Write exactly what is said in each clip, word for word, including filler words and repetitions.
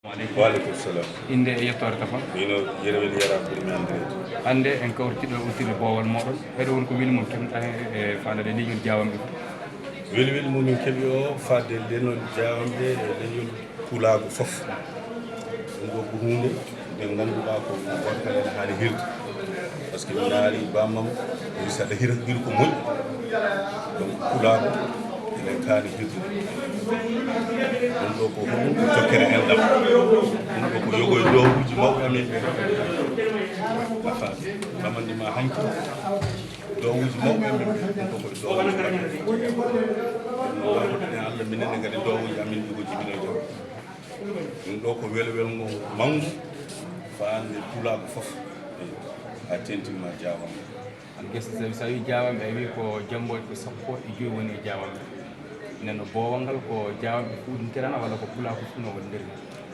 Waaleykum salam. Innde e yettoore, Tafa? Mino Yerwel Yara, ɓuri mi anndireede. Hannde en kawriti ɗo udditde boowal mooɗon. Eɗo woni ko weli mon keɓen e faandaade leñol Jaawanɓe fof. Weli weli mo min keɓi o fadde leñol Jaawanɓe e leñol Pulaagu fof. Ɗum ɗo ko huunde nde ngannduɗaa ko gonka ene haani hirde. Parce que mi naari bamam, mi saɗa hira hir ko moƴƴi. Donc Pulaagu ene kaani hirde. Ɗum ɗo ko honɗum? Ko jokkere enɗam. Ɗum ɗo ko yogo e dowuuji mawɓe amen ɓe. Afa, kamande ma hanki. Dowuuji mawɓe amen ɓe, ɗum ɗo ko e dowuuji mawɓe. Ɗum ɗo ko Allah minen ne kadi dowuuji amen ɗi ko jibinoyde. Ɗum ɗo ko welo welo ngo mangu faande Pulaagu fof. Ha tentinma Jaawanɓe. Gese, sabi so a wii Jaawanɓe, a wii ko jammbooje ko sappo e joyi woni e Jaawanɓe. Nden no boowal ngal ko Jaawanɓe fuɗɗintirana walla ko Pulaagu fof no woni nder?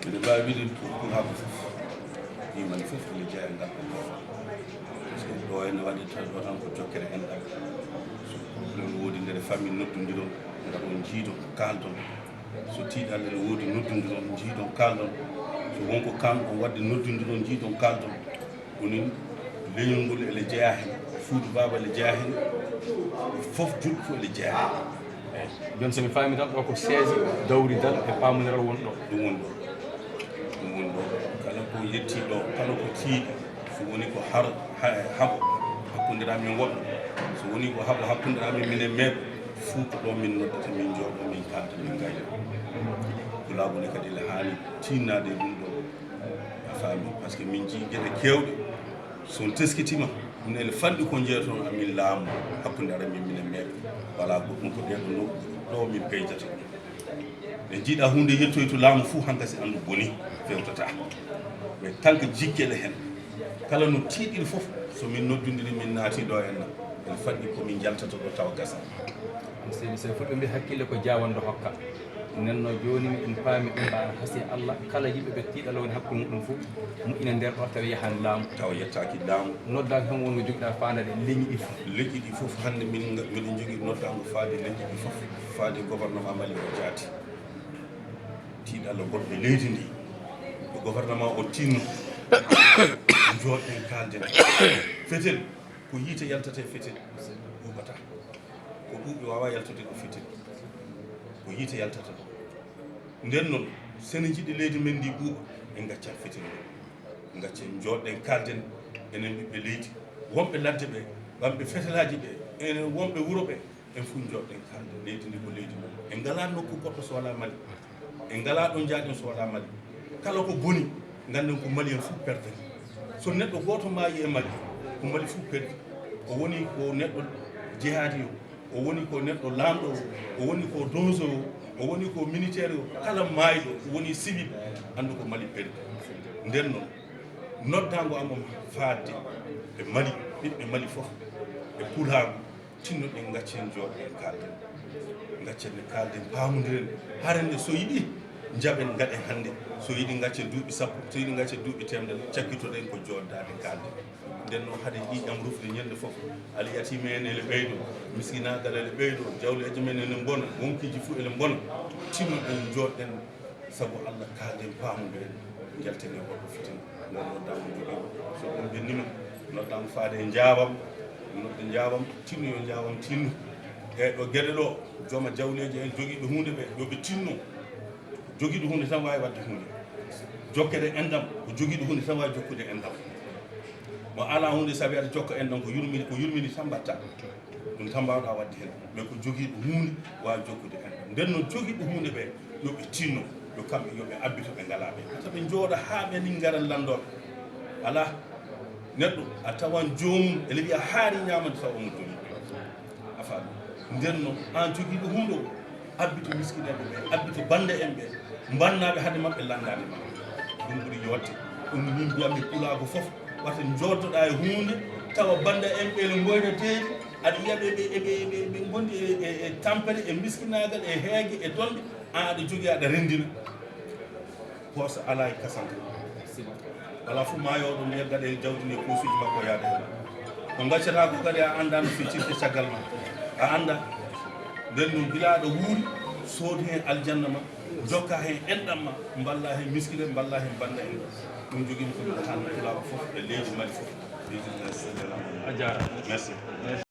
Mbiɗa mbaawi wiide Pulaagu fof. Ɗi mani fof ene jeyaa e ngal ko boowal. Parce que ɗo ene waɗi tawi ɗo tan ko jokkere enɗam. So problème no woodi nder famille, noddondiron, ngaɗon, njiidon, kaaldon. So tiiɗalla no woodi, noddondiron, njiidon, kaaldon. So won ko kaanɗon waɗde, noddondiron, njiidon, kaaldon. Onon, leñol ngol ene jeyaa heen, suudu baaba ene jeyaa heen, fof, julɓe fof ene jeyaa heen. Eey. Jooni, so mi faami tan, ɗo ko seesi dawridal e paamondiral woni ɗo. Ɗum woni ɗo. Ɗum woni ɗo. Kala ko yettii ɗo, kala ko tiiɗi, so woni ko har-, ha-, haɓo hakkunde amin woɗɗo, so woni ko haɓo hakkunde amin minen meeɗo, fof ko ɗo min noddata, min njooɗo, min kaalda, min ngayda. Pulaagu ne kadi ene haani tinnaade e ɗum ɗo. A faami? Parce que min njii geɗe keewɗe, so on teskitiima, ɗum ene fanɗi ko njeeton amin laamu hakkunde amin minen meeɗo. Walaa goɗɗum, ko ɗee ɗoo nokku ɗo min peejata ɗum. Ɓe njiiɗa huunde yettoy to laamu fuu, hankasi anndu boni, fewtataa. Mais tant que jikkeɗe heen, kala no tiiɗiri fof, so min noddondiri, min naati ɗo enna, en faɗɗi ko min njaltata ɗo tawa gasa. Seydi Sey, fulɓe mbi hakkille ko jaawanɗo hokka. Nden no jooni mi en paami ɗum, mbaɗa hasi Allah, kala yimɓe ɓe tiiɗalla woni hakkunde muɗum fof, moƴƴina nder ɗo tawa yahan laamu. Tawa yettaaki laamu. Noddaaki tan won ko jogiɗa faandaade leñi ɗi fof. Leñi ɗi fof hannde min nga-, miɗen jogii noddaango faade leñi ɗi fof, faade gouvernement Mali o jaati. Tiiɗalla gonɗo e leydi ndi, ko gouvernement o tinno. Njooɗɗen kaalden. Fetel, ko yiite yaltata e fetel, ɓuuɓata. Ko ɓuuɓi waawaa yaltude ko fetel. Ko yiite yaltata ɗo. Nden noon, so en njiɗi leydi men ndi ɓuuɓa, en ngacca fetel ngol. Ngaccen, njooɗɗen, kaalden, enen ɓiɓɓe leydi. Wonɓe ladde ɓe, wonɓe fetelaaji ɓe, enen wonɓe wuro ɓe, en fof njooɗɗen kaalden. Leydi ndi ko leydi men. En ngalaa nokku goɗɗo so walaa Mali. En ngalaa ɗo njaaɗen so walaa Mali. Kala ko boni, ngannden ko Mali en fof perdani. So neɗɗo gooto maayi e Mali, ko Mali fof perdi. O woni ko neɗɗo jihaadi o, o woni ko neɗɗo laamɗo o, o woni ko donso o, o woni ko militaire o, kala maayɗo woni civil, anndu ko Mali perdi. Nden noon, noddaango am on faadde e Mali, ɓiɓɓe Mali fof, e Pulaagu, tinnoɗen, ngaccen, njooɗɗen, kaalden. Ngaccen ne kaalden, paamondiren. Hare nde so yiɗi, njaɓen, ngaɗen hannde. So yiɗi, ngaccen duuɓi sappo, so yiɗi, ngaccen duuɓi teemedere, cakkitoɗen ko jooɗdaade, kaalden. Nden noon, haɗen ƴiiƴam rufde ñande fof. Alyatiima en ene ɓeydo, miskinaagal ene ɓeydo, jawleeje men ene mbona, wonkiiji fof ene mbona. Tinnoɗen, njooɗɗen, sabu Allah, kaalden, paamondiren, njalten e oɗo fitina. Nden noddaango jogiiɗo, so ɗum ɓennima, noddaango faade e njaabam, nodde njaabam, tinno yo njaabam tinno. E ɗo geɗe ɗo, jooma jawleeji en jogiiɓe huunde ɓe, yo ɓe tinno. Jogiiɗo huunde tan waawi waɗde huunde. Jokkere enɗam, ko jogiiɗo huunde tan waawi jokkude enɗam. Mo alaa huunde, sabi aɗa jokka enɗam, ko yurmini, ko yurmini tan mbaɗta. Ɗum tan mbaawɗaa waɗde heen. Mais ko jogiiɗo huunde waawi jokkude enɗam. Nden noon, jogiiɓe huunde ɓe, yo ɓe tinno, yo kamɓe, yo ɓe abbito ɓe ngalaa ɓe. Hata ɓe njooɗa haa ɓe ni ngara lanndooɓe. Alaa, neɗɗo a tawan joomum ene wiya haari ñaamande tawa omo jogii. A faami? Nden noon, aan jogiiɗo huunde o, abbito miskinaaɓe ɓe, abbito bannde en ɓe, mbannaaɓe hade maɓɓe lanndaade ma. Ɗum ɓuri yooɗde. Ɗum min mbiyatmi Pulaagu fof, wata njooɗdoɗaa e huunde, tawa bannde en ɓe ene mboyna deedi, aɗa yiya ɓe, ɓe, ɓe, ɓe, ɓe ngondi e, e, e tampere, e miskinaagal, e heege, e donɗe, aan aɗa jogii, aɗa renndina. Poos alaa e kasanka. Alaa fof maayooɗo, mi yaggat e jawdi ndi e posuuji makko, yaada heen. Ko ngaccataa ko kadi, a anndaa no feccirte caggal ma. A anndaa. Nden noon, gila aɗa wuuri, soodu heen aljanna ma, jokka heen enɗam ma, mballa heen miskineeɓe, mballa heen bannda en. Ɗum jogiimi ko mbiɗa haalna pulaaɓe fof e leydi Mali fof. Leydi Mali fof. A jaaraama. Merci.